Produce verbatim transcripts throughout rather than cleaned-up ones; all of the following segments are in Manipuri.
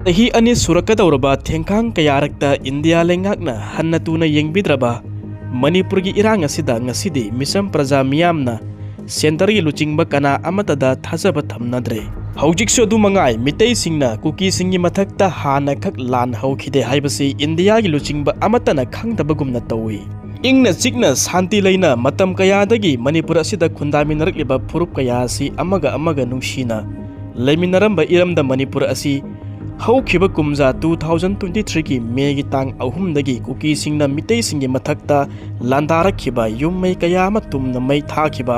ꯆꯍꯤ ꯑꯅꯤ ꯁꯨꯔꯛꯀꯗꯧꯔꯕ ꯊꯦꯡꯈꯥꯡ ꯀꯌꯥꯔꯛꯇ ꯏꯟꯗꯤꯌꯥ ꯂꯩꯉꯥꯛꯅ ꯍꯟꯅ ꯇꯨꯅ ꯌꯦꯡꯕꯤꯗ꯭ꯔꯕ ꯃꯅꯤꯄꯨꯔꯒꯤ ꯏꯔꯥꯡ ꯑꯁꯤꯗ ꯉꯁꯤꯗꯤ ꯃꯤꯆꯝ ꯄ꯭ꯔꯖꯥ ꯃꯤꯌꯥꯝꯅ ꯁꯦꯟꯇꯔꯒꯤ ꯂꯨꯆꯤꯡꯕ ꯀꯅꯥ ꯑꯃꯠꯇꯗ ꯊꯥꯖꯕ ꯊꯝꯅꯗ꯭ꯔꯦ꯫ ꯍꯧꯖꯤꯛꯁꯨ ꯑꯗꯨ ꯃꯉꯥꯏ, ꯃꯤꯇꯩꯁꯤꯡꯅ ꯀꯨꯀꯤꯁꯤꯡꯒꯤ ꯃꯊꯛꯇ ꯍꯥꯟꯅ ꯈꯛ ꯂꯥꯟ ꯍꯧꯈꯤꯗꯦ ꯍꯥꯏꯕꯁꯤ ꯏꯟꯗꯤꯌꯥꯒꯤ ꯂꯨꯆꯤꯡꯕ ꯑꯃꯠꯇꯅ ꯈꯪꯗꯕꯒꯨꯝꯅ ꯇꯧꯏ꯫ ꯏꯪꯅ ꯆꯤꯛꯅ ꯁꯥꯟꯇꯤ ꯂꯩꯅ ꯃꯇꯝ ꯀꯌꯥꯗꯒꯤ ꯃꯅꯤꯄꯨꯔ ꯑꯁꯤꯗ ꯈꯨꯟꯗꯥꯃꯤꯟꯅꯔꯛꯂꯤꯕ ꯐꯨꯔꯨꯞ ꯀꯌꯥ ꯑꯁꯤ ꯑꯃꯒ ꯑꯃꯒ ꯅꯨꯡꯁꯤꯅ ꯂꯩꯃꯤꯟꯅꯔꯝꯕ ꯏꯔꯝꯗꯝ ꯃꯅꯤꯄꯨꯔ ꯑꯁꯤ ꯍꯧꯈꯤꯕ ꯀꯨꯝꯖꯥ two thousand twenty threeꯒꯤ ꯃꯦꯒꯤ ꯇꯥꯡ ꯑꯍꯨꯝꯗꯒꯤ ꯀꯨꯀꯤꯁꯤꯡꯅ ꯃꯤꯇꯩꯁꯤꯡꯒꯤ ꯃꯊꯛꯇ ꯂꯥꯟꯗꯥꯔꯛꯈꯤꯕ, ꯌꯨꯝ ꯃꯩ ꯀꯌꯥ ꯑꯃ ꯇꯨꯝꯅ ꯃꯩ ꯊꯥꯈꯤꯕ,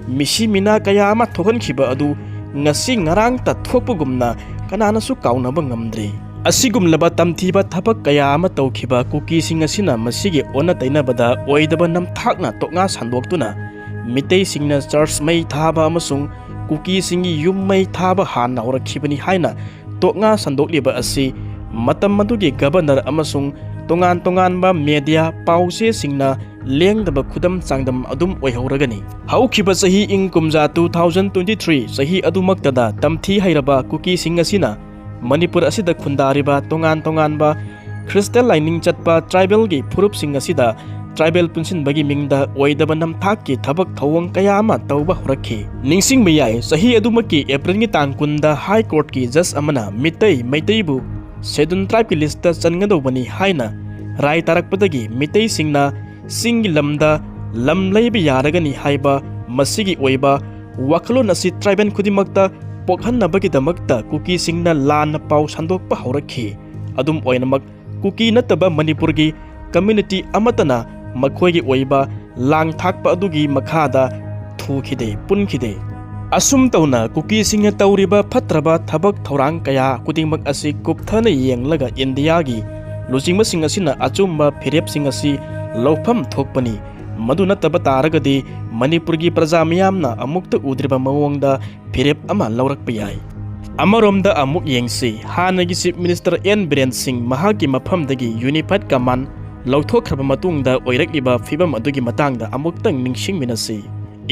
ꯃꯤꯁꯤ ꯃꯤꯅꯥ ꯀꯌꯥ ꯑꯃ ꯊꯣꯛꯍꯟꯈꯤꯕ ꯑꯗꯨ ꯉꯁꯤ ꯉꯔꯥꯡꯇ ꯊꯣꯛꯄꯒꯨꯝꯅ ꯀꯅꯥꯅꯁꯨ ꯀꯥꯎꯅꯕ ꯉꯝꯗ꯭ꯔꯤ꯫ ꯑꯁꯤꯒꯨꯝꯂꯕ ꯇꯝꯊꯤꯕ ꯊꯕꯛ ꯀꯌꯥ ꯑꯃ ꯇꯧꯈꯤꯕ ꯀꯨꯀꯤꯁꯤꯡ ꯑꯁꯤꯅ ꯃꯁꯤꯒꯤ ꯑꯣꯟꯅ ꯇꯩꯅꯕꯗ ꯑꯣꯏꯗꯕ ꯅꯝꯊꯥꯛꯅ ꯇꯣꯛꯉꯥ ꯁꯟꯗꯣꯛꯇꯨꯅ ꯃꯤꯇꯩꯁꯤꯡꯅ ꯆꯔꯆ ꯃꯩ ꯊꯥꯕ ꯑꯃꯁꯨꯡ ꯀꯨꯀꯤꯁꯤꯡꯒꯤ ꯌꯨꯝ ꯃꯩ ꯊꯥꯕ ꯍꯥꯟꯅ ꯍꯧꯔꯛꯈꯤꯕꯅꯤ ꯍꯥꯏꯅ ꯇꯣꯛꯉꯥ ꯁꯟꯗꯣꯛꯂꯤꯕ ꯑꯁꯤ ꯃꯇꯝ ꯑꯗꯨꯒꯤ ꯒꯕꯔꯅꯔ ꯑꯃꯁꯨꯡ ꯇꯣꯉꯥꯟ ꯇꯣꯉꯥꯟꯕ ꯃꯦꯗꯤꯌꯥ ꯄꯥꯎꯆꯦꯁꯤꯡꯅ ꯂꯦꯡꯗꯕ ꯈꯨꯗꯝ ꯆꯥꯡꯗꯝ ꯑꯗꯨꯝ ꯑꯣꯏꯍꯧꯔꯒꯅꯤ꯫ ꯍꯧꯈꯤꯕ ꯆꯍꯤ ꯏꯪ ꯀꯨꯝꯖꯥ two thousand twenty three ꯆꯍꯤ ꯑꯗꯨꯃꯛꯇꯗ ꯇꯝꯊꯤ ꯍꯩꯔꯕ ꯀꯨꯀꯤꯁꯤꯡ ꯑꯁꯤꯅ ꯃꯅꯤꯄꯨꯔ ꯑꯁꯤꯗ ꯈꯨꯟꯗꯥꯔꯤꯕ ꯇꯣꯉꯥꯟ ꯇꯣꯉꯥꯟꯕ ꯈ꯭ꯔꯤꯁꯇꯦꯟ ꯂꯥꯏꯅꯤꯡ ꯆꯠꯄ ꯇ꯭ꯔꯥꯏꯕꯦꯜꯒꯤ ꯐꯨꯔꯨꯞꯁꯤꯡ ꯑꯁꯤꯗ ꯇ꯭ꯔꯥꯏꯕꯦꯜ ꯄꯨꯟꯁꯤꯟꯕꯒꯤ ꯃꯤꯡꯗ ꯑꯣꯏꯗꯕ ꯅꯝꯊꯥꯛꯀꯤ ꯊꯕꯛ ꯊꯧꯑꯣꯡ ꯀꯌꯥ ꯑꯃ ꯇꯧꯕ ꯍꯧꯔꯛꯈꯤ꯫ ꯅꯤꯡꯁꯤꯡꯕ ꯌꯥꯏ, ꯆꯍꯤ ꯑꯗꯨꯃꯛꯀꯤ ꯑꯦꯄ꯭ꯔꯤꯜꯒꯤ ꯇꯥꯡ ꯀꯨꯟꯗ ꯍꯥꯏ ꯀꯣꯔꯠꯀꯤ ꯖꯖ ꯑꯃꯅ ꯃꯤꯇꯩ ꯃꯩꯇꯩꯕꯨ ꯁꯦꯗꯨꯜ ꯇ꯭ꯔꯥꯏꯕꯀꯤ ꯂꯤꯁꯇ ꯆꯟꯒꯗꯧꯕꯅꯤ ꯍꯥꯏꯅ ꯔꯥꯏ ꯇꯥꯔꯛꯄꯗꯒꯤ ꯃꯤꯇꯩꯁꯤꯡꯅ ꯆꯤꯡꯒꯤ ꯂꯝꯗ ꯂꯝ ꯂꯩꯕ ꯌꯥꯔꯒꯅꯤ ꯍꯥꯏꯕ ꯃꯁꯤꯒꯤ ꯑꯣꯏꯕ ꯋꯥꯈꯜꯂꯣꯟ ꯑꯁꯤ ꯇ꯭ꯔꯥꯏꯕꯦꯜ ꯈꯨꯗꯤꯡꯃꯛꯇ ꯄꯣꯛꯍꯟꯅꯕꯒꯤꯗꯃꯛꯇ ꯀꯨꯀꯤꯁꯤꯡꯅ ꯂꯥꯟꯅ ꯄꯥꯎ ꯁꯟꯗꯣꯛꯄ ꯍꯧꯔꯛꯈꯤ꯫ ꯑꯗꯨꯝ ꯑꯣꯏꯅꯃꯛ, ꯀꯨꯀꯤ ꯅꯠꯇꯕ ꯃꯅꯤꯄꯨꯔꯒꯤ ꯀꯝꯃ꯭ꯌꯨꯅꯤꯇꯤ ꯑꯃꯠꯇꯅ ꯃꯈꯣꯏꯒꯤ ꯑꯣꯏꯕ ꯂꯥꯡ ꯊꯥꯛꯄ ꯑꯗꯨꯒꯤ ꯃꯈꯥꯗ ꯊꯨꯈꯤꯗꯦ, ꯄꯨꯟꯈꯤꯗꯦ꯫ ꯑꯁꯨꯝ ꯇꯧꯅ ꯀꯨꯀꯤꯁꯤꯡꯅ ꯇꯧꯔꯤꯕ ꯐꯠꯇ꯭ꯔꯕ ꯊꯕꯛ ꯊꯧꯔꯥꯡ ꯀꯌꯥ ꯈꯨꯗꯤꯡꯃꯛ ꯑꯁꯤ ꯀꯨꯞꯊꯅ ꯌꯦꯡꯂꯒ ꯏꯟꯗꯤꯌꯥꯒꯤ ꯂꯨꯆꯤꯡꯕꯁꯤꯡ ꯑꯁꯤꯅ ꯑꯆꯨꯝꯕ ꯐꯤꯔꯦꯞꯁꯤꯡ ꯑꯁꯤ ꯂꯧꯐꯝ ꯊꯣꯛꯄꯅꯤ꯫ ꯃꯗꯨ ꯅꯠꯇꯕ ꯇꯥꯔꯒꯗꯤ ꯃꯅꯤꯄꯨꯔꯒꯤ ꯄ꯭ꯔꯖꯥ ꯃꯤꯌꯥꯝꯅ ꯑꯃꯨꯛꯇ ꯎꯗ꯭ꯔꯤꯕ ꯃꯑꯣꯡꯗ ꯐꯤꯔꯦꯞ ꯑꯃ ꯂꯧꯔꯛꯄ ꯌꯥꯏ꯫ ꯑꯃꯔꯣꯝꯗ ꯑꯃꯨꯛ ꯌꯦꯡꯁꯤ, ꯍꯥꯟꯅꯒꯤ ꯆꯤꯐ ꯃꯤꯅꯤꯁꯇꯔ ꯑꯦꯟ ꯕꯤꯔꯦꯟ ꯁꯤꯡ ꯃꯍꯥꯛꯀꯤ ꯃꯐꯝꯗꯒꯤ ꯌꯨꯅꯤꯐꯥꯏꯗ ꯀꯃꯥꯟ ꯂꯧꯊꯣꯛꯈ꯭ꯔꯕ ꯃꯇꯨꯡꯗ ꯑꯣꯏꯔꯛꯂꯤꯕ ꯐꯤꯕꯝ ꯑꯗꯨꯒꯤ ꯃꯇꯥꯡꯗ ꯑꯃꯨꯛꯇꯪ ꯅꯤꯡꯁꯤꯡꯃꯤꯟꯅꯁꯤ꯫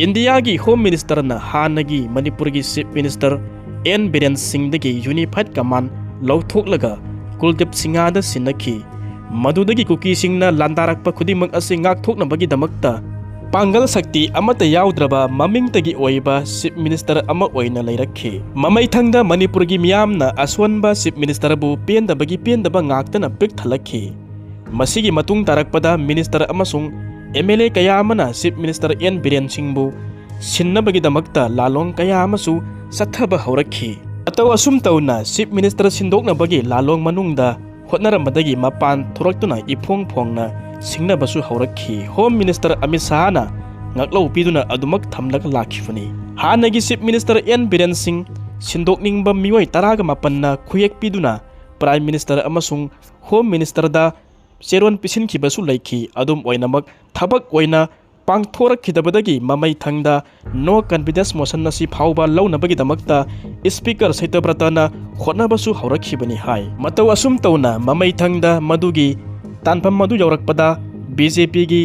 ꯏꯟꯗꯤꯌꯥꯒꯤ ꯍꯣꯝ ꯃꯤꯅꯤꯁꯇꯔꯅ ꯍꯥꯟꯅꯒꯤ ꯃꯅꯤꯄꯨꯔꯒꯤ ꯆꯤꯐ ꯃꯤꯅꯤꯁꯇꯔ ꯑꯦꯟ ꯕꯤꯔꯦꯟ ꯁꯤꯡꯗꯒꯤ ꯌꯨꯅꯤꯐꯥꯏꯗ ꯀꯃꯥꯟ ꯂꯧꯊꯣꯛꯂꯒ ꯀꯨꯜꯗꯤꯞ ꯁꯤꯡꯍꯗ ꯁꯤꯟꯅꯈꯤ꯫ ꯃꯗꯨꯗꯒꯤ ꯀꯨꯀꯤꯁꯤꯡꯅ ꯂꯥꯟꯗꯥꯔꯛꯄ ꯈꯨꯗꯤꯡꯃꯛ ꯑꯁꯤ ꯉꯥꯛꯊꯣꯛꯅꯕꯒꯤꯗꯃꯛꯇ ꯄꯥꯡꯒꯜ ꯁꯛꯇꯤ ꯑꯃꯠꯇ ꯌꯥꯎꯗ꯭ꯔꯕ ꯃꯃꯤꯡꯇꯒꯤ ꯑꯣꯏꯕ ꯆꯤꯐ ꯃꯤꯅꯤꯁꯇꯔ ꯑꯃ ꯑꯣꯏꯅ ꯂꯩꯔꯛꯈꯤ꯫ ꯃꯃꯩꯊꯪꯗ ꯃꯅꯤꯄꯨꯔꯒꯤ ꯃꯤꯌꯥꯝꯅ ꯑꯁꯣꯟꯕ ꯆꯤꯐ ꯃꯤꯅꯤꯁꯇꯔꯕꯨ ꯄꯦꯟꯗꯕꯒꯤ ꯄꯦꯟꯗꯕ ꯉꯥꯛꯇꯅ ꯄꯤꯛ ꯊꯜꯂꯛꯈꯤ꯫ ꯃꯁꯤꯒꯤ ꯃꯇꯨꯡ ꯇꯥꯔꯛꯄꯗ ꯃꯤꯅꯤꯁꯇꯔ ꯑꯃꯁꯨꯡ ꯑꯦꯝ ꯑꯦꯜ ꯑꯦ ꯀꯌꯥ ꯑꯃꯅ ꯆꯤꯐ ꯃꯤꯅꯤꯁꯇꯔ ꯑꯦꯟ ꯕꯤꯔꯦꯟ ꯁꯤꯡꯕꯨ ꯁꯤꯟꯅꯕꯒꯤꯗꯃꯛꯇ ꯂꯥꯂꯣꯡ ꯀꯌꯥ ꯑꯃꯁꯨ ꯆꯠꯊꯕ ꯍꯧꯔꯛꯈꯤ꯫ ꯃꯇꯧ ꯑꯁꯨꯝ ꯇꯧꯅ ꯆꯤꯐ ꯃꯤꯅꯤꯁꯇꯔ ꯁꯤꯟꯗꯣꯛꯅꯕꯒꯤ ꯂꯥꯂꯣꯡ ꯃꯅꯨꯡꯗ ꯍꯣꯠꯅꯔꯝꯕꯗꯒꯤ ꯃꯄꯥꯟ ꯊꯣꯔꯛꯇꯨꯅ ꯏꯐꯣꯡ ꯐꯣꯡꯅ ꯁꯤꯡꯅꯕꯁꯨ ꯍꯧꯔꯛꯈꯤ꯫ ꯍꯣꯝ ꯃꯤꯅꯤꯁꯇꯔ ꯑꯃꯤꯠ ꯁꯥꯍꯅ ꯉꯥꯛꯂꯧ ꯄꯤꯗꯨꯅ ꯑꯗꯨꯃꯛ ꯊꯝꯂꯒ ꯂꯥꯛꯈꯤꯕꯅꯤ꯫ ꯍꯥꯟꯅꯒꯤ ꯆꯤꯐ ꯃꯤꯅꯤꯁꯇꯔ ꯑꯦꯟ ꯕꯤꯔꯦꯟ ꯁꯤꯡ ꯁꯤꯟꯗꯣꯛꯅꯤꯡꯕ ꯃꯤꯑꯣꯏ ꯇꯔꯥꯒ ꯃꯥꯄꯟꯅ ꯈꯨꯌꯦꯛ ꯄꯤꯗꯨꯅ ꯄ꯭ꯔꯥꯏꯝ ꯃꯤꯅꯤꯁꯇꯔ ꯑꯃꯁꯨꯡ ꯍꯣꯝ ꯃꯤꯅꯤꯁꯇꯔꯗ ꯆꯦꯔꯣꯟ ꯄꯤꯁꯤꯟꯈꯤꯕꯁꯨ ꯂꯩꯈꯤ꯫ ꯑꯗꯨꯝ ꯑꯣꯏꯅꯃꯛ, ꯊꯕꯛ ꯑꯣꯏꯅ ꯄꯥꯡꯊꯣꯔꯛꯈꯤꯗꯕꯗꯒꯤ ꯃꯃꯩ ꯊꯪꯗ ꯅꯣ ꯀꯟꯐꯤꯗꯦꯟꯁ ꯃꯣꯁꯟ ꯑꯁꯤ ꯐꯥꯎꯕ ꯂꯧꯅꯕꯒꯤꯗꯃꯛꯇ ꯏꯁꯄꯤꯀꯔ ꯁꯇ꯭ꯌꯕ꯭ꯔꯇꯅ ꯍꯣꯠꯅꯕꯁꯨ ꯍꯧꯔꯛꯈꯤꯕꯅꯤ ꯍꯥꯏ꯫ ꯃꯇꯧ ꯑꯁꯨꯝ ꯇꯧꯅ ꯃꯃꯩ ꯊꯪꯗ ꯃꯗꯨꯒꯤ ꯇꯥꯟꯐꯝ ꯑꯗꯨ ꯌꯧꯔꯛꯄꯗ ꯕꯤ ꯖꯦ ꯄꯤꯒꯤ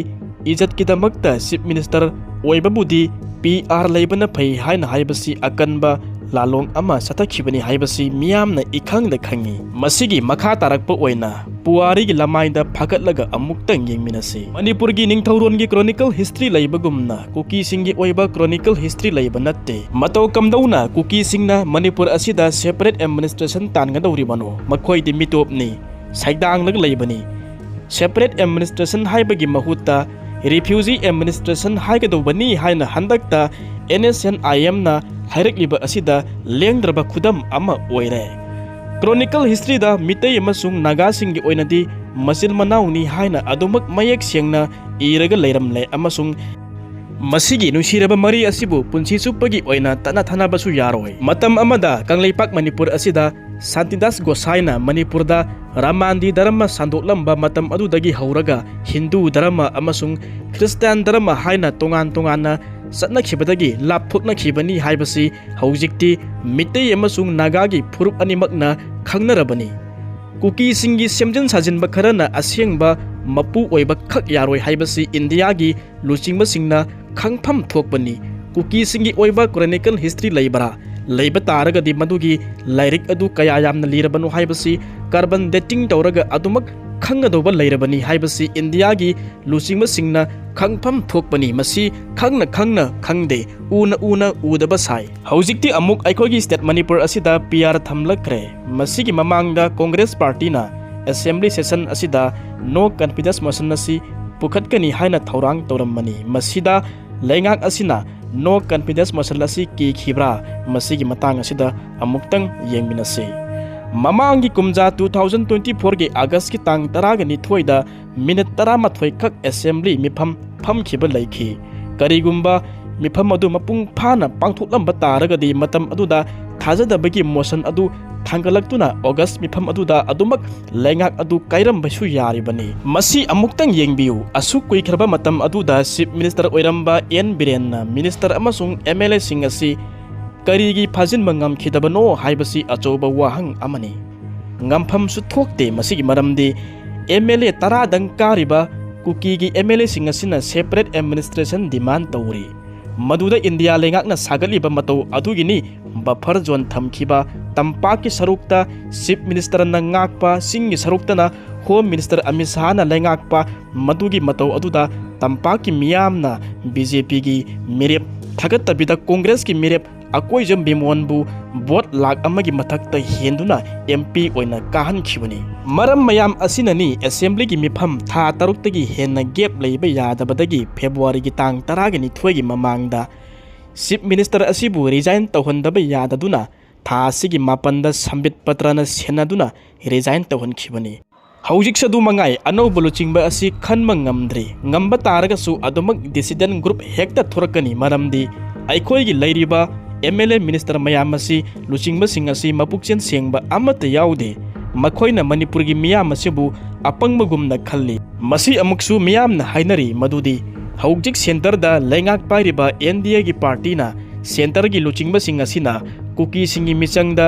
ꯏꯖꯠꯀꯤꯗꯃꯛꯇ ꯆꯤꯐ ꯃꯤꯅꯤꯁꯇꯔ ꯑꯣꯏꯕꯕꯨꯗꯤ ꯄꯤ ꯑꯥꯔ ꯂꯩꯕꯅ ꯐꯩ ꯍꯥꯏꯅ ꯍꯥꯏꯕꯁꯤ ꯑꯀꯟꯕ ꯂꯥꯂꯣꯡ ꯑꯃ ꯆꯠꯊꯈꯤꯕꯅꯤ ꯍꯥꯏꯕꯁꯤ ꯃꯤꯌꯥꯝꯅ ꯏꯈꯪꯗ ꯈꯪꯉꯤ꯫ ꯃꯁꯤꯒꯤ ꯃꯈꯥ ꯇꯥꯔꯛꯄ ꯑꯣꯏꯅ ꯄꯨꯋꯥꯔꯤꯒꯤ ꯂꯃꯥꯏꯗ ꯐꯒꯠꯂꯒ ꯑꯃꯨꯛꯇꯪ ꯌꯦꯡꯃꯤꯟꯅꯁꯤ꯫ ꯃꯅꯤꯄꯨꯔꯒꯤ ꯅꯤꯡꯊꯧꯔꯣꯟꯒꯤ ꯀ꯭ꯔꯣꯅꯤꯀꯜ ꯍꯤꯁꯇ꯭ꯔꯤ ꯂꯩꯕꯒꯨꯝꯅ ꯀꯨꯀꯤꯁꯤꯡꯒꯤ ꯑꯣꯏꯕ ꯀ꯭ꯔꯣꯅꯤꯀꯜ ꯍꯤꯁꯇ꯭ꯔꯤ ꯂꯩꯕ ꯅꯠꯇꯦ꯫ ꯃꯇꯧ ꯀꯝꯗꯧꯅ ꯀꯨꯀꯤꯁꯤꯡꯅ ꯃꯅꯤꯄꯨꯔ ꯑꯁꯤꯗ ꯁꯦꯄꯔꯦꯠ ꯑꯦꯗꯃꯤꯅꯤꯁꯇ꯭ꯔꯦꯁꯟ ꯇꯥꯟꯒꯗꯧꯔꯤꯕꯅꯣ? ꯃꯈꯣꯏꯗꯤ ꯃꯤꯇꯣꯞꯅꯤ, ꯁꯩꯗꯥꯡꯂꯒ ꯂꯩꯕꯅꯤ꯫ ꯁꯦꯄꯔꯦꯠ ꯑꯦꯗꯃꯤꯅꯤꯁꯇ꯭ꯔꯦꯁꯟ ꯍꯥꯏꯕꯒꯤ ꯃꯍꯨꯠꯇ ꯔꯤꯐ꯭ꯌꯨꯖꯤ ꯑꯦꯗꯃꯤꯅꯤꯁꯇ꯭ꯔꯦꯁꯟ ꯍꯥꯏꯒꯗꯧꯕꯅꯤ ꯍꯥꯏꯅ ꯍꯟꯗꯛꯇ ꯑꯦꯟ ꯑꯦꯁ ꯑꯦꯟ ꯑꯥꯏ ꯑꯦꯝꯅ ꯍꯥꯏꯔꯛꯂꯤꯕ ꯑꯁꯤꯗ ꯂꯦꯡꯗ꯭ꯔꯕ ꯈꯨꯗꯝ ꯑꯃ ꯑꯣꯏꯔꯦ꯫ ꯀ꯭ꯔꯣꯅꯤꯀꯜ ꯍꯤꯁꯇ꯭ꯔꯤꯗ ꯃꯤꯇꯩ ꯑꯃꯁꯨꯡ ꯅꯥꯒꯥꯁꯤꯡꯒꯤ ꯑꯣꯏꯅꯗꯤ ꯃꯆꯤꯟ ꯃꯅꯥꯎꯅꯤ ꯍꯥꯏꯅ ꯑꯗꯨꯃꯛ ꯃꯌꯦꯛ ꯁꯦꯡꯅ ꯏꯔꯒ ꯂꯩꯔꯝꯂꯦ ꯑꯃꯁꯨꯡ ꯃꯁꯤꯒꯤ ꯅꯨꯡꯁꯤꯔꯕ ꯃꯔꯤ ꯑꯁꯤꯕꯨ ꯄꯨꯟꯁꯤ ꯆꯨꯞꯄꯒꯤ ꯑꯣꯏꯅ ꯇꯠꯅ ꯊꯥꯅꯕꯁꯨ ꯌꯥꯔꯣꯏ꯫ ꯃꯇꯝ ꯑꯃꯗ ꯀꯪꯂꯩꯄꯥꯛ ꯃꯅꯤꯄꯨꯔ ꯑꯁꯤꯗ ꯁꯥꯟꯇꯤꯗꯥꯁ ꯒꯣꯁꯥꯏꯅ ꯃꯅꯤꯄꯨꯔꯗ ꯔꯥꯃꯥꯟꯗꯤ ꯙꯔꯃ ꯁꯟꯗꯣꯛꯂꯝꯕ ꯃꯇꯝ ꯑꯗꯨꯗꯒꯤ ꯍꯧꯔꯒ ꯍꯤꯟꯗꯨ ꯙꯔꯃ ꯑꯃꯁꯨꯡ ꯈ꯭ꯔꯤꯁꯇꯥꯟ ꯙꯔꯃ ꯍꯥꯏꯅ ꯇꯣꯉꯥꯟ ꯇꯣꯉꯥꯟꯅ ꯆꯠꯅꯈꯤꯕꯗꯒꯤ ꯂꯥꯞꯊꯣꯛꯅꯈꯤꯕꯅꯤ ꯍꯥꯏꯕꯁꯤ ꯍꯧꯖꯤꯛꯇꯤ ꯃꯤꯇꯩ ꯑꯃꯁꯨꯡ ꯅꯥꯒꯥꯒꯤ ꯐꯨꯔꯨꯞ ꯑꯅꯤꯃꯛꯅ ꯈꯪꯅꯔꯕꯅꯤ꯫ ꯀꯨꯀꯤꯁꯤꯡꯒꯤ ꯁꯦꯝꯖꯤꯟ ꯁꯥꯖꯤꯟꯕ ꯈꯔꯅ ꯑꯁꯦꯡꯕ ꯃꯄꯨ ꯑꯣꯏꯕ ꯈꯛ ꯌꯥꯔꯣꯏ ꯍꯥꯏꯕꯁꯤ ꯏꯟꯗꯤꯌꯥꯒꯤ ꯂꯨꯆꯤꯡꯕꯁꯤꯡꯅ ꯈꯪꯐꯝ ꯊꯣꯛꯄꯅꯤ꯫ ꯀꯨꯀꯤꯁꯤꯡꯒꯤ ꯑꯣꯏꯕ ꯀ꯭ꯔꯣꯅꯤꯀꯜ ꯍꯤꯁꯇ꯭ꯔꯤ ꯂꯩꯕ꯭ꯔꯥ? ꯂꯩꯕ ꯇꯥꯔꯒꯗꯤ ꯃꯗꯨꯒꯤ ꯂꯥꯏꯔꯤꯛ ꯑꯗꯨ ꯀꯌꯥ ꯌꯥꯝꯅ ꯂꯤꯔꯕꯅꯣ ꯍꯥꯏꯕꯁꯤ carbon dating ꯇꯧꯔꯒ ꯑꯗꯨꯃꯛ ꯈꯪꯒꯗꯧꯕ ꯂꯩꯔꯕꯅꯤ ꯍꯥꯏꯕꯁꯤ ꯏꯟꯗꯤꯌꯥꯒꯤ ꯂꯨꯆꯤꯡꯕꯁꯤꯡꯅ ꯈꯪꯐꯝ ꯊꯣꯛꯄꯅꯤ꯫ ꯃꯁꯤ ꯈꯪꯅ ꯈꯪꯅ ꯈꯪꯗꯦ, ꯎꯅ ꯎꯅ ꯎꯗꯕ ꯁꯥꯏ꯫ ꯍꯧꯖꯤꯛꯇꯤ ꯑꯃꯨꯛ ꯑꯩꯈꯣꯏꯒꯤ state ꯃꯅꯤꯄꯨꯔ ꯑꯁꯤꯗ P R ꯊꯝꯂꯛꯈ꯭ꯔꯦ꯫ ꯃꯁꯤꯒꯤ ꯃꯃꯥꯡꯗ Congress partyꯅ assembly session ꯑꯁꯤꯗ no confidence motion ꯑꯁꯤ ꯄꯨꯈꯠꯀꯅꯤ ꯍꯥꯏꯅ ꯊꯧꯔꯥꯡ ꯇꯧꯔꯝꯕꯅꯤ꯫ ꯃꯁꯤꯗ ꯂꯩꯉꯥꯛ ꯑꯁꯤꯅ no confidence motion ꯑꯁꯤ ꯀꯤꯈꯤꯕ꯭ꯔꯥ? ꯃꯁꯤꯒꯤ ꯃꯇꯥꯡ ꯑꯁꯤꯗ ꯑꯃꯨꯛꯇꯪ ꯌꯦꯡꯃꯤꯟꯅꯁꯤ꯫ ꯃꯃꯥꯡꯒꯤ ꯀꯨꯝꯖꯥ two thousand twenty fourꯒꯤ Augustꯀꯤ ꯇꯥꯡ ꯇꯔꯥꯒ ꯅꯤꯊꯣꯏꯗ minute ꯇꯔꯥꯃꯥꯊꯣꯏ ꯈꯛ assembly ꯃꯤꯐꯝ ꯐꯝꯈꯤꯕ ꯂꯩꯈꯤ꯫ ꯀꯔꯤꯒꯨꯝꯕ ꯃꯤꯐꯝ ꯑꯗꯨ ꯃꯄꯨꯡ ꯐꯥꯅ ꯄꯥꯡꯊꯣꯛꯂꯝꯕ ꯇꯥꯔꯒꯗꯤ ꯃꯇꯝ ꯑꯗꯨꯗ ꯊꯥꯖꯗꯕꯒꯤ motion ꯑꯗꯨ ꯊꯥꯡꯒꯠꯂꯛꯇꯨꯅ August ꯃꯤꯐꯝ ꯑꯗꯨꯗ ꯑꯗꯨꯃꯛ ꯂꯩꯉꯥꯛ ꯑꯗꯨ ꯀꯥꯏꯔꯝꯕꯁꯨ ꯌꯥꯔꯤꯕꯅꯤ꯫ ꯃꯁꯤ ꯑꯃꯨꯛꯇꯪ ꯌꯦꯡꯕꯤꯌꯨ꯫ ꯑꯁꯨꯛ ꯀꯨꯏꯈ꯭ꯔꯕ ꯃꯇꯝ ꯑꯗꯨꯗ Chief Minister ꯑꯣꯏꯔꯝꯕ N ꯕꯤꯔꯦꯟꯅ minister ꯑꯃꯁꯨꯡ M L Aꯁꯤꯡ ꯑꯁꯤ ꯀꯔꯤꯒꯤ ꯐꯥꯖꯤꯟꯕ ꯉꯝꯈꯤꯗꯕꯅꯣ ꯍꯥꯏꯕꯁꯤ ꯑꯆꯧꯕ ꯋꯥꯍꯪ ꯑꯃꯅꯤ꯫ ꯉꯝꯐꯝꯁꯨ ꯊꯣꯛꯇꯦ꯫ ꯃꯁꯤꯒꯤ ꯃꯔꯝꯗꯤ M L A ꯇꯔꯥꯗꯪ ꯀꯥꯔꯤꯕ ꯀꯨꯀꯤꯒꯤ M L Aꯁꯤꯡ ꯑꯁꯤꯅ separate administration demand ꯇꯧꯔꯤ꯫ ꯃꯗꯨꯗ ꯏꯟꯗꯤꯌꯥ ꯂꯩꯉꯥꯛꯅ ꯁꯥꯒꯠꯂꯤꯕ ꯃꯇꯧ ꯑꯗꯨꯒꯤꯅꯤ buffer zone ꯊꯝꯈꯤꯕ꯫ ꯇꯝꯄꯥꯛꯀꯤ ꯁꯔꯨꯛꯇ Chief Ministerꯅ ꯉꯥꯛꯄ, ꯆꯤꯡꯒꯤ ꯁꯔꯨꯛꯇꯅ Home Minister ꯑꯃꯤꯠ ꯁꯥꯍꯅ ꯂꯩꯉꯥꯛꯄ꯫ ꯃꯗꯨꯒꯤ ꯃꯇꯧ ꯑꯗꯨꯗ ꯇꯝꯄꯥꯛꯀꯤ ꯃꯤꯌꯥꯝꯅ BJPꯒꯤ ꯃꯤꯔꯦꯞ ꯊꯥꯒꯠꯇꯕꯤꯗ Congressꯀꯤ ꯃꯤꯔꯦꯞ ꯑꯀꯣꯏꯖꯝ ꯕꯤꯃꯣꯟꯕꯨ vote ꯂꯥꯈ ꯑꯃꯒꯤ ꯃꯊꯛꯇ ꯍꯦꯟꯗꯨꯅ M P ꯑꯣꯏꯅ ꯀꯥꯍꯟꯈꯤꯕꯅꯤ꯫ ꯃꯔꯝ ꯃꯌꯥꯝ ꯑꯁꯤꯅꯅꯤ assemblyꯒꯤ ꯃꯤꯐꯝ ꯊꯥ ꯇꯔꯨꯛꯇꯒꯤ ꯍꯦꯟꯅ gap ꯂꯩꯕ ꯌꯥꯗꯕꯗꯒꯤ Februaryꯒꯤ ꯇꯥꯡ ꯇꯔꯥꯒ ꯅꯤꯊꯣꯏꯒꯤ ꯃꯃꯥꯡꯗ Chief Minister ꯑꯁꯤꯕꯨ resign ꯇꯧꯍꯟꯗꯕ ꯌꯥꯗꯗꯨꯅ ꯊꯥ ꯑꯁꯤꯒꯤ ꯃꯥꯄꯟꯗ ꯁꯝꯕꯤꯠ ꯄꯇ꯭ꯔꯅ ꯁꯦꯟꯅꯗꯨꯅ resign ꯇꯧꯍꯟꯈꯤꯕꯅꯤ꯫ ꯍꯧꯖꯤꯛꯁꯨ ꯑꯗꯨ ꯃꯉꯥꯏ, ꯑꯅꯧꯕ ꯂꯨꯆꯤꯡꯕ ꯑꯁꯤ ꯈꯟꯕ ꯉꯝꯗ꯭ꯔꯤ꯫ ꯉꯝꯕ ꯇꯥꯔꯒꯁꯨ ꯑꯗꯨꯃꯛ dissident group ꯍꯦꯛꯇ ꯊꯣꯔꯛꯀꯅꯤ, ꯃꯔꯝꯗꯤ ꯑꯩꯈꯣꯏꯒꯤ ꯂꯩꯔꯤꯕ M L A minister ꯃꯌꯥꯝ ꯑꯁꯤ, ꯂꯨꯆꯤꯡꯕꯁꯤꯡ ꯑꯁꯤ ꯃꯄꯨꯛꯆꯦꯜ ꯁꯦꯡꯕ ꯑꯃꯠꯇ ꯌꯥꯎꯗꯦ꯫ ꯃꯈꯣꯏꯅ ꯃꯅꯤꯄꯨꯔꯒꯤ ꯃꯤꯌꯥꯝ ꯑꯁꯤꯕꯨ ꯑꯄꯪꯕꯒꯨꯝꯅ ꯈꯜꯂꯤ꯫ ꯃꯁꯤ ꯑꯃꯨꯛꯁꯨ ꯃꯤꯌꯥꯝꯅ ꯍꯥꯏꯅꯔꯤ ꯃꯗꯨꯗꯤ ꯍꯧꯖꯤꯛ centreꯗ ꯂꯩꯉꯥꯛ ꯄꯥꯏꯔꯤꯕ N D Aꯒꯤ partyꯅ centreꯒꯤ ꯂꯨꯆꯤꯡꯕꯁꯤꯡ ꯑꯁꯤꯅ ꯀꯨꯀꯤꯁꯤꯡꯒꯤ ꯃꯤꯆꯪꯗ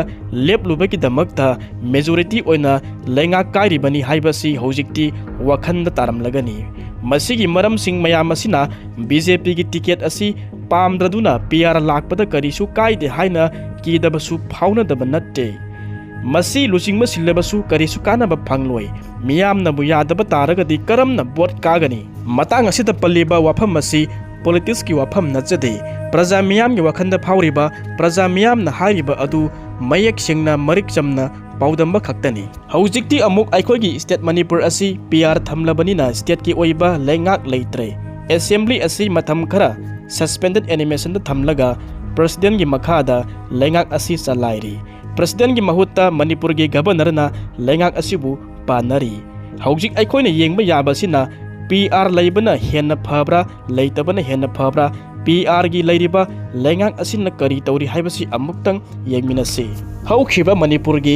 ꯂꯦꯞꯂꯨꯕꯒꯤꯗꯃꯛꯇ ꯃꯦꯖꯣꯔꯤꯇꯤ ꯑꯣꯏꯅ ꯂꯩꯉꯥꯛ ꯀꯥꯏꯔꯤꯕꯅꯤ ꯍꯥꯏꯕꯁꯤ ꯍꯧꯖꯤꯛꯇꯤ ꯋꯥꯈꯜꯗ ꯇꯥꯔꯝꯂꯒꯅꯤ꯫ ꯃꯁꯤꯒꯤ ꯃꯔꯝꯁꯤꯡ ꯃꯌꯥꯝ ꯑꯁꯤꯅ ꯕꯤ ꯖꯦ ꯄꯤꯒꯤ ꯇꯤꯀꯦꯠ ꯑꯁꯤ ꯄꯥꯝꯗ꯭ꯔꯗꯨꯅ ꯄꯤ ꯑꯥꯔ ꯂꯥꯛꯄꯗ ꯀꯔꯤꯁꯨ ꯀꯥꯏꯗꯦ ꯍꯥꯏꯅ ꯀꯤꯗꯕꯁꯨ ꯐꯥꯎꯅꯗꯕ ꯅꯠꯇꯦ꯫ ꯃꯁꯤ ꯂꯨꯆꯤꯡꯕ ꯁꯤꯜꯂꯕꯁꯨ ꯀꯔꯤꯁꯨ ꯀꯥꯟꯅꯕ ꯐꯪꯂꯣꯏ꯫ ꯃꯤꯌꯥꯝꯅꯕꯨ ꯌꯥꯗꯕ ꯇꯥꯔꯒꯗꯤ ꯀꯔꯝꯅ ꯚꯣꯠ ꯀꯥꯒꯅꯤ? ꯃꯇꯥꯡ ꯑꯁꯤꯗ ꯄꯜꯂꯤꯕ ꯋꯥꯐꯝ ꯑꯁꯤ ꯄꯣꯂꯤꯇꯤꯛꯁꯀꯤ ꯋꯥꯐꯝ ꯅꯠꯆꯗꯦ꯫ ꯄ꯭ꯔꯖꯥ ꯃꯤꯌꯥꯝꯒꯤ ꯋꯥꯈꯜꯗ ꯐꯥꯎꯔꯤꯕ, ꯄ꯭ꯔꯖꯥ ꯃꯤꯌꯥꯝꯅ ꯍꯥꯏꯔꯤꯕ ꯑꯗꯨ ꯃꯌꯦꯛ ꯁꯦꯡꯅ, ꯃꯔꯤꯛ ꯆꯝꯅ ꯄꯥꯎꯗꯝꯕ ꯈꯛꯇꯅꯤ꯫ ꯍꯧꯖꯤꯛꯇꯤ ꯑꯃꯨꯛ ꯑꯩꯈꯣꯏꯒꯤ ꯁ꯭ꯇꯦꯠ ꯃꯅꯤꯄꯨꯔ ꯑꯁꯤ ꯄꯤ ꯑꯥꯔ ꯊꯝꯂꯕꯅꯤꯅ ꯁ꯭ꯇꯦꯠꯀꯤ ꯑꯣꯏꯕ ꯂꯩꯉꯥꯛ ꯂꯩꯇ꯭ꯔꯦ꯫ ꯑꯦꯁꯦꯝꯕ꯭ꯂꯤ ꯑꯁꯤ ꯃꯇꯝ ꯈꯔ ꯁꯁꯄꯦꯟꯗꯦꯗ ꯑꯦꯅꯤꯃꯦꯁꯟꯗ ꯊꯝꯂꯒ ꯄ꯭ꯔꯁꯤꯗꯦꯟꯒꯤ ꯃꯈꯥꯗ ꯂꯩꯉꯥꯛ ꯑꯁꯤ ꯆꯂꯥꯏꯔꯤ꯫ ꯄ꯭ꯔꯁꯤꯗꯦꯟꯒꯤ ꯃꯍꯨꯠꯇ ꯃꯅꯤꯄꯨꯔꯒꯤ ꯒꯕꯔꯅꯔꯅ ꯂꯩꯉꯥꯛ ꯑꯁꯤꯕꯨ ꯄꯥꯟꯅꯔꯤ꯫ ꯍꯧꯖꯤꯛ ꯑꯩꯈꯣꯏꯅ ꯌꯦꯡꯕ ꯌꯥꯕꯁꯤꯅ ꯄꯤ ꯑꯥꯔ ꯂꯩꯕꯅ ꯍꯦꯟꯅ ꯐꯕ꯭ꯔꯥ, ꯂꯩꯇꯕꯅ ꯍꯦꯟꯅ ꯐꯕ꯭ꯔꯥ, ꯄꯤ ꯑꯥꯔꯒꯤ ꯂꯩꯔꯤꯕ ꯂꯩꯉꯥꯛ ꯑꯁꯤꯅ ꯀꯔꯤ ꯇꯧꯔꯤ ꯍꯥꯏꯕꯁꯤ ꯑꯃꯨꯛꯇꯪ ꯌꯦꯡꯃꯤꯟꯅꯁꯤ꯫ ꯍꯧꯈꯤꯕ ꯃꯅꯤꯄꯨꯔꯒꯤ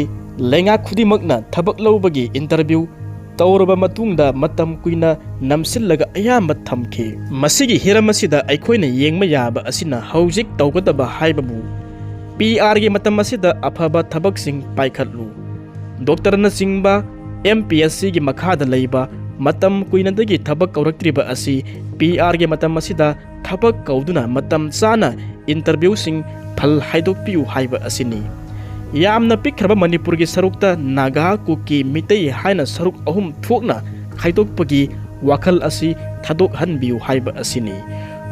ꯂꯩꯉꯥꯛ ꯈꯨꯗꯤꯡꯃꯛꯅ ꯊꯕꯛ ꯂꯧꯕꯒꯤ ꯏꯟꯇꯔꯚ꯭ꯌꯨ ꯇꯧꯔꯕ ꯃꯇꯨꯡꯗ ꯃꯇꯝ ꯀꯨꯏꯅ ꯅꯝꯁꯤꯜꯂꯒ ꯑꯌꯥꯝꯕ ꯊꯝꯈꯤ꯫ ꯃꯁꯤꯒꯤ ꯍꯤꯔꯝ ꯑꯁꯤꯗ ꯑꯩꯈꯣꯏꯅ ꯌꯦꯡꯕ ꯌꯥꯕ ꯑꯁꯤꯅ ꯍꯧꯖꯤꯛ ꯇꯧꯒꯗꯕ ꯍꯥꯏꯕꯕꯨ ꯄꯤ ꯑꯥꯔꯒꯤ ꯃꯇꯝ ꯑꯁꯤꯗ ꯑꯐꯕ ꯊꯕꯛꯁꯤꯡ ꯄꯥꯏꯈꯠꯂꯨ꯫ ꯗꯣꯛꯇꯔꯅꯆꯤꯡꯕ ꯑꯦꯝ ꯄꯤ ꯑꯦꯁ ꯁꯤꯒꯤ ꯃꯈꯥꯗ ꯂꯩꯕ ꯃꯇꯝ ꯀꯨꯏꯅꯗꯒꯤ ꯊꯕꯛ ꯀꯧꯔꯛꯇ꯭ꯔꯤꯕ ꯑꯁꯤ ꯄꯤ ꯑꯥꯔꯒꯤ ꯃꯇꯝ ꯑꯁꯤꯗ ꯊꯕꯛ ꯀꯧꯗꯨꯅ ꯃꯇꯝ ꯆꯥꯅ ꯏꯟꯇꯔꯚ꯭ꯌꯨꯁꯤꯡ ꯐꯜ ꯍꯥꯏꯗꯣꯛꯄꯤꯌꯨ ꯍꯥꯏꯕ ꯑꯁꯤꯅꯤ꯫ ꯌꯥꯝꯅ ꯄꯤꯛꯈ꯭ꯔꯕ ꯃꯅꯤꯄꯨꯔꯒꯤ ꯁꯔꯨꯛꯇ ꯅꯥꯒꯥ, ꯀꯨꯀꯤ, ꯃꯤꯇꯩ ꯍꯥꯏꯅ ꯁꯔꯨꯛ ꯑꯍꯨꯝ ꯊꯣꯛꯅ ꯈꯥꯏꯗꯣꯛꯄꯒꯤ ꯋꯥꯈꯜ ꯑꯁꯤ ꯊꯥꯗꯣꯛꯍꯟꯕꯤꯌꯨ ꯍꯥꯏꯕ ꯑꯁꯤꯅꯤ꯫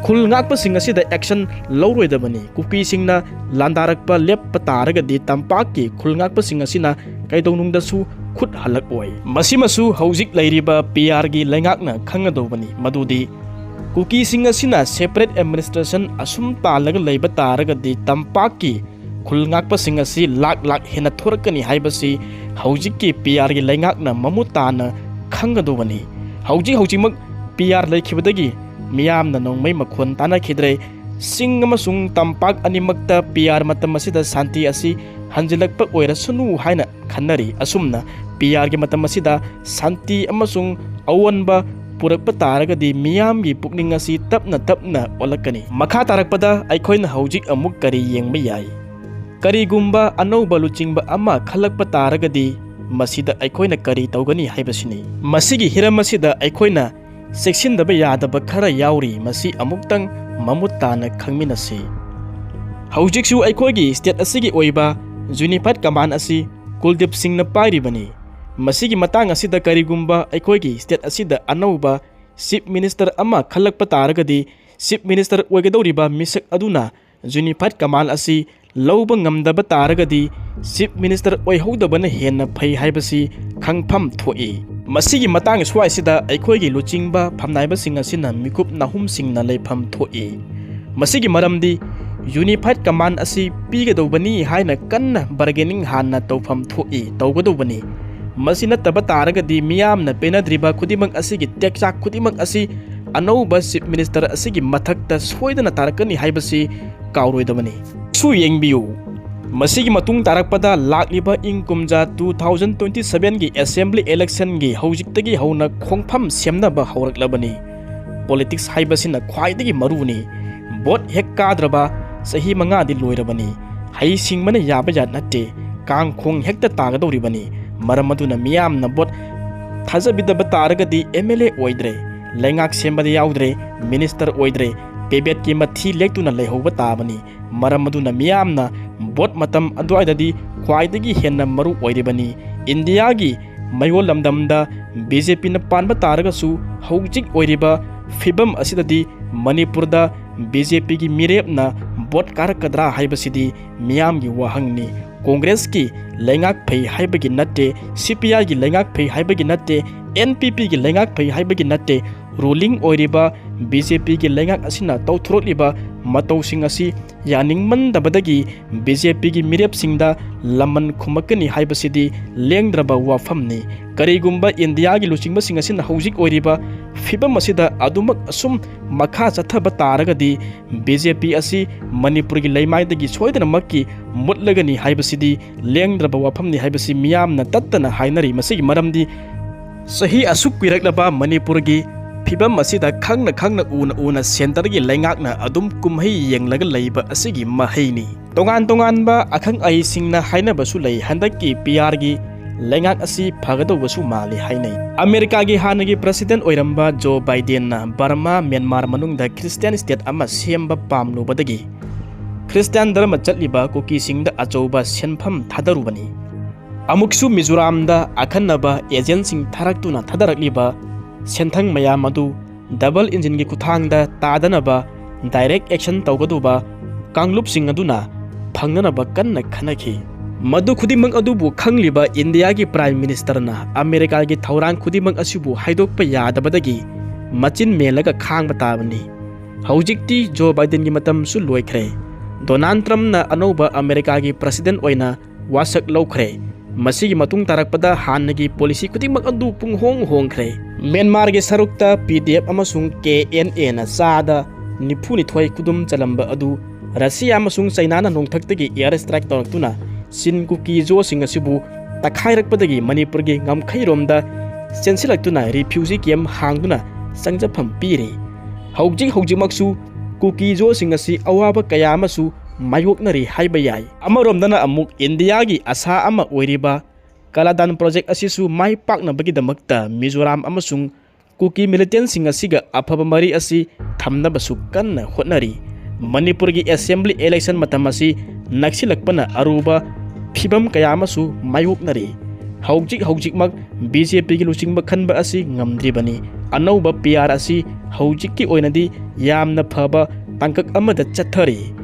ꯈꯨꯜ ꯉꯥꯛꯄꯁꯤꯡ ꯑꯁꯤꯗ ꯑꯦꯛꯁꯟ ꯂꯧꯔꯣꯏꯗꯕꯅꯤ꯫ ꯀꯨꯀꯤꯁꯤꯡꯅ ꯂꯥꯟꯗꯥꯔꯛꯄ ꯂꯦꯞꯄ ꯇꯥꯔꯒꯗꯤ ꯇꯝꯄꯥꯛꯀꯤ ꯈꯨꯜ ꯉꯥꯛꯄꯁꯤꯡ ꯑꯁꯤꯅ ꯀꯩꯗꯧꯅꯨꯡꯗꯁꯨ ꯈꯨꯠ ꯍꯜꯂꯛꯑꯣꯏ꯫ ꯃꯁꯤꯃꯁꯨ ꯍꯧꯖꯤꯛ ꯂꯩꯔꯤꯕ ꯄꯤ ꯑꯥꯔꯒꯤ ꯂꯩꯉꯥꯛꯅ ꯈꯪꯒꯗꯧꯕꯅꯤ, ꯃꯗꯨꯗꯤ ꯀꯨꯀꯤꯁꯤꯡ ꯑꯁꯤꯅ ꯁꯦꯄꯔꯦꯠ ꯑꯦꯗꯃꯤꯅꯤꯁꯇ꯭ꯔꯦꯁꯟ ꯑꯁꯨꯝ ꯇꯥꯜꯂꯒ ꯂꯩꯕ ꯇꯥꯔꯒꯗꯤ ꯇꯝꯄꯥꯛꯀꯤ ꯈꯨꯜ ꯉꯥꯛꯄꯁꯤꯡ ꯑꯁꯤ ꯂꯥꯛ ꯂꯥꯛ ꯍꯦꯟꯅ ꯊꯣꯔꯛꯀꯅꯤ ꯍꯥꯏꯕꯁꯤ ꯍꯧꯖꯤꯛꯀꯤ ꯄꯤ ꯑꯥꯔꯒꯤ ꯂꯩꯉꯥꯛꯅ ꯃꯃꯨꯠ ꯇꯥꯅ ꯈꯪꯒꯗꯧꯕꯅꯤ꯫ ꯍꯧꯖꯤꯛ ꯍꯧꯖꯤꯛꯃꯛ ꯄꯤ ꯑꯥꯔ ꯂꯩꯈꯤꯕꯗꯒꯤ ꯃꯤꯌꯥꯝꯅ ꯅꯣꯡꯃꯩ ꯃꯈꯣꯟ ꯇꯥꯅꯈꯤꯗ꯭ꯔꯦ꯫ ꯆꯤꯡ ꯑꯃꯁꯨꯡ ꯇꯝꯄꯥꯛ ꯑꯅꯤꯃꯛꯇ ꯄꯤ ꯑꯥꯔ ꯃꯇꯝ ꯑꯁꯤꯗ ꯁꯥꯟꯇꯤ ꯑꯁꯤ ꯍꯟꯖꯤꯜꯂꯛꯄ ꯑꯣꯏꯔꯁꯅꯨ ꯍꯥꯏꯅ ꯈꯟꯅꯔꯤ꯫ ꯑꯁꯨꯝꯅ ꯄꯤ ꯑꯥꯔꯒꯤ ꯃꯇꯝ ꯑꯁꯤꯗ ꯁꯥꯟꯇꯤ ꯑꯃꯁꯨꯡ ꯑꯑꯣꯟꯕ ꯄꯨꯔꯛꯄ ꯇꯥꯔꯒꯗꯤ ꯃꯤꯌꯥꯝꯒꯤ ꯄꯨꯛꯅꯤꯡ ꯑꯁꯤ ꯇꯞꯅ ꯇꯞꯅ ꯑꯣꯜꯂꯛꯀꯅꯤ꯫ ꯃꯈꯥ ꯇꯥꯔꯛꯄꯗ ꯑꯩꯈꯣꯏꯅ ꯍꯧꯖꯤꯛ ꯑꯃꯨꯛ ꯀꯔꯤ ꯌꯦꯡꯕ ꯌꯥꯏ? ꯀꯔꯤꯒꯨꯝꯕ ꯑꯅꯧꯕ ꯂꯨꯆꯤꯡꯕ ꯑꯃ ꯈꯜꯂꯛꯄ ꯇꯥꯔꯒꯗꯤ ꯃꯁꯤꯗ ꯑꯩꯈꯣꯏꯅ ꯀꯔꯤ ꯇꯧꯒꯅꯤ ꯍꯥꯏꯕꯁꯤꯅꯤ꯫ ꯃꯁꯤꯒꯤ ꯍꯤꯔꯝ ꯑꯁꯤꯗ ꯑꯩꯈꯣꯏꯅ ꯆꯦꯛꯁꯤꯟꯗꯕ ꯌꯥꯗꯕ ꯈꯔ ꯌꯥꯎꯔꯤ, ꯃꯁꯤ ꯑꯃꯨꯛꯇꯪ ꯃꯃꯨꯠ ꯇꯥꯅ ꯈꯪꯃꯤꯟꯅꯁꯤ꯫ ꯍꯧꯖꯤꯛꯁꯨ ꯑꯩꯈꯣꯏꯒꯤ state ꯑꯁꯤꯒꯤ ꯑꯣꯏꯕ unified command ꯑꯁꯤ ꯀꯨꯜꯗꯤꯞ ꯁꯤꯡꯅ ꯄꯥꯏꯔꯤꯕꯅꯤ꯫ ꯃꯁꯤꯒꯤ ꯃꯇꯥꯡ ꯑꯁꯤꯗ ꯀꯔꯤꯒꯨꯝꯕ ꯑꯩꯈꯣꯏꯒꯤ state ꯑꯁꯤꯗ ꯑꯅꯧꯕ chief minister ꯑꯃ ꯈꯜꯂꯛꯄ ꯇꯥꯔꯒꯗꯤ, chief minister ꯑꯣꯏꯒꯗꯧꯔꯤꯕ ꯃꯤꯁꯛ ꯑꯗꯨꯅ unified command ꯑꯁꯤ ꯂꯧꯕ ꯉꯝꯗꯕ ꯇꯥꯔꯒꯗꯤ chief minister ꯑꯣꯏꯍꯧꯗꯕꯅ ꯍꯦꯟꯅ ꯐꯩ ꯍꯥꯏꯕꯁꯤ ꯈꯪꯐꯝ ꯊꯣꯛꯏ꯫ ꯃꯁꯤꯒꯤ ꯃꯇꯥꯡ ꯁ꯭ꯋꯥꯏꯁꯤꯗ ꯑꯩꯈꯣꯏꯒꯤ ꯂꯨꯆꯤꯡꯕ ꯐꯝꯅꯥꯏꯕꯁꯤꯡ ꯑꯁꯤꯅ ꯃꯤꯀꯨꯞ ꯅꯥꯍꯨꯝꯁꯤꯡꯅ ꯂꯩꯐꯝ ꯊꯣꯛꯏ꯫ ꯃꯁꯤꯒꯤ ꯃꯔꯝꯗꯤ unified command ꯑꯁꯤ ꯄꯤꯒꯗꯧꯕꯅꯤ ꯍꯥꯏꯅ ꯀꯟꯅ bargaining ꯍꯥꯟꯅ ꯇꯧꯐꯝ ꯊꯣꯛꯏ, ꯇꯧꯒꯗꯧꯕꯅꯤ꯫ ꯃꯁꯤ ꯅꯠꯇꯕ ꯇꯥꯔꯒꯗꯤ ꯃꯤꯌꯥꯝꯅ ꯄꯦꯟꯅꯗ꯭ꯔꯤꯕ ꯈꯨꯗꯤꯡꯃꯛ ꯑꯁꯤꯒꯤ ꯇꯦꯛꯆꯥꯛ ꯈꯨꯗꯤꯡꯃꯛ ꯑꯁꯤ ꯑꯅꯧꯕ chief minister ꯑꯁꯤꯒꯤ ꯃꯊꯛꯇ ꯁꯣꯏꯗꯅ ꯇꯥꯔꯛꯀꯅꯤ ꯍꯥꯏꯕꯁꯤ ꯀꯥꯎꯔꯣꯏꯗꯕꯅꯤ꯫ ꯁꯨ ꯌꯦꯡꯕꯤꯌꯨ, ꯃꯁꯤꯒꯤ ꯃꯇꯨꯡ ꯇꯥꯔꯛꯄꯗ ꯂꯥꯛꯂꯤꯕ ꯏꯪ ꯀꯨꯝꯖꯥ two thousand twenty sevenꯒꯤ assembly electionꯒꯤ ꯍꯧꯖꯤꯛꯇꯒꯤ ꯍꯧꯅ ꯈꯣꯡꯐꯝ ꯁꯦꯝꯅꯕ ꯍꯧꯔꯛꯂꯕꯅꯤ꯫ Politics ꯍꯥꯏꯕꯁꯤꯅ ꯈ꯭ꯋꯥꯏꯗꯒꯤ ꯃꯔꯨꯅꯤ꯫ Vote ꯍꯦꯛ ꯀꯥꯗ꯭ꯔꯕ ꯆꯍꯤ ꯃꯉꯥꯗꯤ ꯂꯣꯏꯔꯕꯅꯤ꯫ ꯍꯩ ꯁꯤꯡꯕꯅ ꯌꯥꯕ ꯖꯥꯠ ꯅꯠꯇꯦ꯫ ꯀꯥꯡꯈꯣꯡ ꯍꯦꯛꯇ ꯇꯥꯒꯗꯧꯔꯤꯕꯅꯤ꯫ ꯃꯔꯝ ꯑꯗꯨꯅ ꯃꯤꯌꯥꯝꯅ vote ꯊꯥꯖꯕꯤꯗꯕ ꯇꯥꯔꯒꯗꯤ MLA ꯑꯣꯏꯗ꯭ꯔꯦ, ꯂꯩꯉꯥꯛ ꯁꯦꯝꯕꯗ ꯌꯥꯎꯗ꯭ꯔꯦ, minister ꯑꯣꯏꯗ꯭ꯔꯦ, ꯄꯦꯕꯦꯠꯀꯤ ꯃꯊꯤ ꯂꯦꯛꯇꯨꯅ ꯂꯩꯍꯧꯕ ꯇꯥꯕꯅꯤ꯫ ꯃꯔꯝ ꯑꯗꯨꯅ ꯃꯤꯌꯥꯝꯅ vote ꯃꯇꯝ ꯑꯗꯨꯋꯥꯏꯗꯗꯤ ꯈ꯭ꯋꯥꯏꯗꯒꯤ ꯍꯦꯟꯅ ꯃꯔꯨ ꯑꯣꯏꯔꯤꯕꯅꯤ꯫ ꯏꯟꯗꯤꯌꯥꯒꯤ ꯃꯌꯣꯜ ꯂꯝꯗꯝꯗ BJPꯅ ꯄꯥꯟꯕ ꯇꯥꯔꯒꯁꯨ, ꯍꯧꯖꯤꯛ ꯑꯣꯏꯔꯤꯕ ꯐꯤꯕꯝ ꯑꯁꯤꯗꯗꯤ ꯃꯅꯤꯄꯨꯔꯗ BJPꯒꯤ ꯃꯤꯔꯦꯞꯅ vote ꯀꯥꯔꯛꯀꯗ꯭ꯔꯥ ꯍꯥꯏꯕꯁꯤꯗꯤ ꯃꯤꯌꯥꯝꯒꯤ ꯋꯥꯍꯪꯅꯤ꯫ Congressꯀꯤ ꯂꯩꯉꯥꯛ ꯐꯩ ꯍꯥꯏꯕꯒꯤ ꯅꯠꯇꯦ, CPIꯒꯤ ꯂꯩꯉꯥꯛ ꯐꯩ ꯍꯥꯏꯕꯒꯤ ꯅꯠꯇꯦ, NPPꯒꯤ ꯂꯩꯉꯥꯛ ꯐꯩ ꯍꯥꯏꯕꯒꯤ ꯅꯠꯇꯦ꯫ Ruling ꯑꯣꯏꯔꯤꯕ BJPꯒꯤ ꯂꯩꯉꯥꯛ ꯑꯁꯤꯅ ꯇꯧꯊꯣꯔꯛꯂꯤꯕ ꯃꯇꯧꯁꯤꯡ ꯑꯁꯤ ꯌꯥꯅꯤꯡꯃꯟꯗꯕꯗꯒꯤ BJPꯒꯤ ꯃꯤꯔꯦꯞꯁꯤꯡꯗ ꯂꯃꯟ ꯈꯨꯝꯃꯛꯀꯅꯤ ꯍꯥꯏꯕꯁꯤꯗꯤ ꯂꯦꯡꯗ꯭ꯔꯕ ꯋꯥꯐꯝꯅꯤ꯫ ꯀꯔꯤꯒꯨꯝꯕ ꯏꯟꯗꯤꯌꯥꯒꯤ ꯂꯨꯆꯤꯡꯕꯁꯤꯡ ꯑꯁꯤꯅ ꯍꯧꯖꯤꯛ ꯑꯣꯏꯔꯤꯕ ꯐꯤꯕꯝ ꯑꯁꯤꯗ ꯑꯗꯨꯃꯛ ꯑꯁꯨꯝ ꯃꯈꯥ ꯆꯠꯊꯕ ꯇꯥꯔꯒꯗꯤ BJP ꯑꯁꯤ ꯃꯅꯤꯄꯨꯔꯒꯤ ꯂꯩꯃꯥꯏꯗꯒꯤ ꯁꯣꯏꯗꯅꯃꯛꯀꯤ ꯃꯨꯠꯂꯒꯅꯤ ꯍꯥꯏꯕꯁꯤꯗꯤ ꯂꯦꯡꯗ꯭ꯔꯕ ꯋꯥꯐꯝꯅꯤ ꯍꯥꯏꯕꯁꯤ ꯃꯤꯌꯥꯝꯅ ꯇꯠꯇꯅ ꯍꯥꯏꯅꯔꯤ꯫ ꯃꯁꯤꯒꯤ ꯃꯔꯝꯗꯤ ꯆꯍꯤ ꯑꯁꯨꯛ ꯀꯨꯏꯔꯛꯂꯕ ꯃꯅꯤꯄꯨꯔꯒꯤ ꯐꯤꯕꯝ ꯑꯁꯤꯗ ꯈꯪꯅ ꯈꯪꯅ ꯎꯅ ꯎꯅ centreꯒꯤ ꯂꯩꯉꯥꯛꯅ ꯑꯗꯨꯝ ꯀꯨꯝꯍꯩ ꯌꯦꯡꯂꯒ ꯂꯩꯕ ꯑꯁꯤꯒꯤ ꯃꯍꯩꯅꯤ꯫ ꯇꯣꯉꯥꯟ ꯇꯣꯉꯥꯟꯕ ꯑꯈꯪ ꯑꯍꯩꯁꯤꯡꯅ ꯍꯥꯏꯅꯕꯁꯨ ꯂꯩ, ꯍꯟꯗꯛꯀꯤ ꯄꯤ ꯑꯥꯔꯒꯤ ꯂꯩꯉꯥꯛ ꯑꯁꯤ ꯐꯒꯗꯧꯕꯁꯨ ꯃꯥꯜꯂꯤ ꯍꯥꯏꯅꯩ꯫ ꯑꯃꯦꯔꯤꯀꯥꯒꯤ ꯍꯥꯟꯅꯒꯤ ꯄ꯭ꯔꯁꯤꯗꯦꯟ ꯑꯣꯏꯔꯝꯕ ꯖꯣ ꯕꯥꯏꯗꯦꯟꯅ ꯕꯔꯃꯥ, ꯃ꯭ꯌꯥꯟꯃꯥꯔ ꯃꯅꯨꯡꯗ ꯈ꯭ꯔꯤꯁꯇꯤꯌꯥꯟ ꯁ꯭ꯇꯦꯠ ꯑꯃ ꯁꯦꯝꯕ ꯄꯥꯝꯂꯨꯕꯗꯒꯤ ꯈ꯭ꯔꯤꯁꯇꯤꯌꯥꯟ ꯙꯔꯃ ꯆꯠꯂꯤꯕ ꯀꯨꯀꯤꯁꯤꯡꯗ ꯑꯆꯧꯕ ꯁꯦꯟꯐꯝ ꯊꯥꯗꯔꯨꯕꯅꯤ꯫ ꯑꯃꯨꯛꯁꯨ ꯃꯤꯖꯣꯔꯥꯝꯗ ꯑꯈꯟꯅꯕ ꯑꯦꯖꯦꯟꯁꯤꯡ ꯊꯥꯔꯛꯇꯨꯅ ꯊꯥꯗꯔꯛꯂꯤꯕ ꯁꯦꯟꯊꯪ ꯃꯌꯥꯝ ꯑꯗꯨ ꯗꯕꯜ ꯏꯟꯖꯤꯟꯒꯤ ꯈꯨꯠꯊꯥꯡꯗ ꯇꯥꯗꯅꯕ ꯗꯥꯏꯔꯦꯛ ꯑꯦꯛꯁꯟ ꯇꯧꯒꯗꯧꯕ ꯀꯥꯡꯂꯨꯞꯁꯤꯡ ꯑꯗꯨꯅ ꯐꯪꯅꯅꯕ ꯀꯟꯅ ꯈꯟꯅꯈꯤ꯫ ꯃꯗꯨ ꯈꯨꯗꯤꯡꯃꯛ ꯑꯗꯨꯕꯨ ꯈꯪꯂꯤꯕ ꯏꯟꯗꯤꯌꯥꯒꯤ ꯄ꯭ꯔꯥꯏꯝ ꯃꯤꯅꯤꯁꯇꯔꯅ ꯑꯃꯦꯔꯤꯀꯥꯒꯤ ꯊꯧꯔꯥꯡ ꯈꯨꯗꯤꯡꯃꯛ ꯑꯁꯤꯕꯨ ꯍꯥꯏꯗꯣꯛꯄ ꯌꯥꯗꯕꯗꯒꯤ ꯃꯆꯤꯟ ꯃꯦꯜꯂꯒ ꯈꯥꯡꯕ ꯇꯥꯕꯅꯤ꯫ ꯍꯧꯖꯤꯛꯇꯤ ꯖꯣ ꯕꯥꯏꯗꯦꯟꯒꯤ ꯃꯇꯝꯁꯨ ꯂꯣꯏꯈ꯭ꯔꯦ꯫ ꯗꯣꯅꯥꯜꯗ ꯇ꯭ꯔꯝꯞꯅ ꯑꯅꯧꯕ ꯑꯃꯦꯔꯤꯀꯥꯒꯤ ꯄ꯭ꯔꯁꯤꯗꯦꯟ ꯑꯣꯏꯅ ꯋꯥꯁꯛ ꯂꯧꯈ꯭ꯔꯦ꯫ ꯃꯁꯤꯒꯤ ꯃꯇꯨꯡ ꯇꯥꯔꯛꯄꯗ ꯍꯥꯟꯅꯒꯤ ꯄꯣꯂꯤꯁꯤ ꯈꯨꯗꯤꯡꯃꯛ ꯑꯗꯨ ꯄꯨꯡꯍꯣꯡ ꯍꯣꯡꯈ꯭ꯔꯦ꯫ ꯃ꯭ꯌꯥꯟꯃꯥꯔꯒꯤ ꯁꯔꯨꯛꯇ ꯄꯤ ꯗꯤ ꯑꯦꯐ ꯑꯃꯁꯨꯡ ꯀꯦ ꯑꯦꯟ ꯑꯦꯅ ꯆꯥꯗ ꯅꯤꯐꯨꯅꯤꯊꯣꯏ ꯈꯨꯗꯨꯝ ꯆꯜꯂꯝꯕ ꯑꯗꯨ ꯔꯁꯤꯌꯥ ꯑꯃꯁꯨꯡ ꯆꯩꯅꯥꯅ ꯅꯣꯡꯊꯛꯇꯒꯤ ꯑꯦꯌꯔ ꯁ꯭ꯇ꯭ꯔꯥꯏꯛ ꯇꯧꯔꯛꯇꯨꯅ ꯆꯤꯟ ꯀꯨꯀꯤ ꯖꯣꯁꯤꯡ ꯑꯁꯤꯕꯨ ꯇꯛꯈꯥꯏꯔꯛꯄꯗꯒꯤ ꯃꯅꯤꯄꯨꯔꯒꯤ ꯉꯝꯈꯩꯔꯣꯝꯗ ꯆꯦꯟꯁꯤꯜꯂꯛꯇꯨꯅ ꯔꯤꯐ꯭ꯌꯨꯖꯤ ꯀꯦꯝꯞ ꯍꯥꯡꯗꯨꯅ ꯆꯪꯖꯐꯝ ꯄꯤꯔꯤ꯫ ꯍꯧꯖꯤꯛ ꯍꯧꯖꯤꯛꯃꯛꯁꯨ ꯀꯨꯀꯤ ꯖꯣꯁꯤꯡ ꯑꯁꯤ ꯑꯋꯥꯕ ꯀꯌꯥ ꯑꯃꯁꯨ ꯃꯥꯌꯣꯛꯅꯔꯤ ꯍꯥꯏꯕ ꯌꯥꯏ꯫ ꯑꯃꯔꯣꯝꯗꯅ ꯑꯃꯨꯛ ꯏꯟꯗꯤꯌꯥꯒꯤ ꯑꯁꯥ ꯑꯃ ꯑꯣꯏꯔꯤꯕ ꯀꯂꯥꯗꯥꯟ ꯄ꯭ꯔꯣꯖꯦꯛ ꯑꯁꯤꯁꯨ ꯃꯥꯏ ꯄꯥꯛꯅꯕꯒꯤꯗꯃꯛꯇ ꯃꯤꯖꯣꯔꯥꯝ ꯑꯃꯁꯨꯡ ꯀꯨꯀꯤ ꯃꯤꯂꯤꯇꯦꯟꯁꯤꯡ ꯑꯁꯤꯒ ꯑꯐꯕ ꯃꯔꯤ ꯑꯁꯤ ꯊꯝꯅꯕꯁꯨ ꯀꯟꯅ ꯍꯣꯠꯅꯔꯤ꯫ ꯃꯅꯤꯄꯨꯔꯒꯤ ꯑꯦꯁꯦꯝꯕ꯭ꯂꯤ ꯏꯂꯦꯛꯁꯟ ꯃꯇꯝ ꯑꯁꯤ ꯅꯛꯁꯤꯜꯂꯛꯄꯅ ꯑꯔꯨꯕ ꯐꯤꯚꯝ ꯀꯌꯥ ꯑꯃꯁꯨ ꯃꯥꯌꯣꯛꯅꯔꯤ꯫ ꯍꯧꯖꯤꯛ ꯍꯧꯖꯤꯛꯃꯛ ꯕꯤ ꯖꯦ ꯄꯤꯒꯤ ꯂꯨꯆꯤꯡꯕ ꯈꯟꯕ ꯑꯁꯤ ꯉꯝꯗ꯭ꯔꯤꯕꯅꯤ꯫ ꯑꯅꯧꯕ ꯄꯤ ꯑꯥꯔ ꯑꯁꯤ ꯍꯧꯖꯤꯛꯀꯤ ꯑꯣꯏꯅꯗꯤ ꯌꯥꯝꯅ ꯐꯕ ꯇꯥꯡꯀꯛ ꯑꯃꯗ ꯆꯠꯊꯔꯤ꯫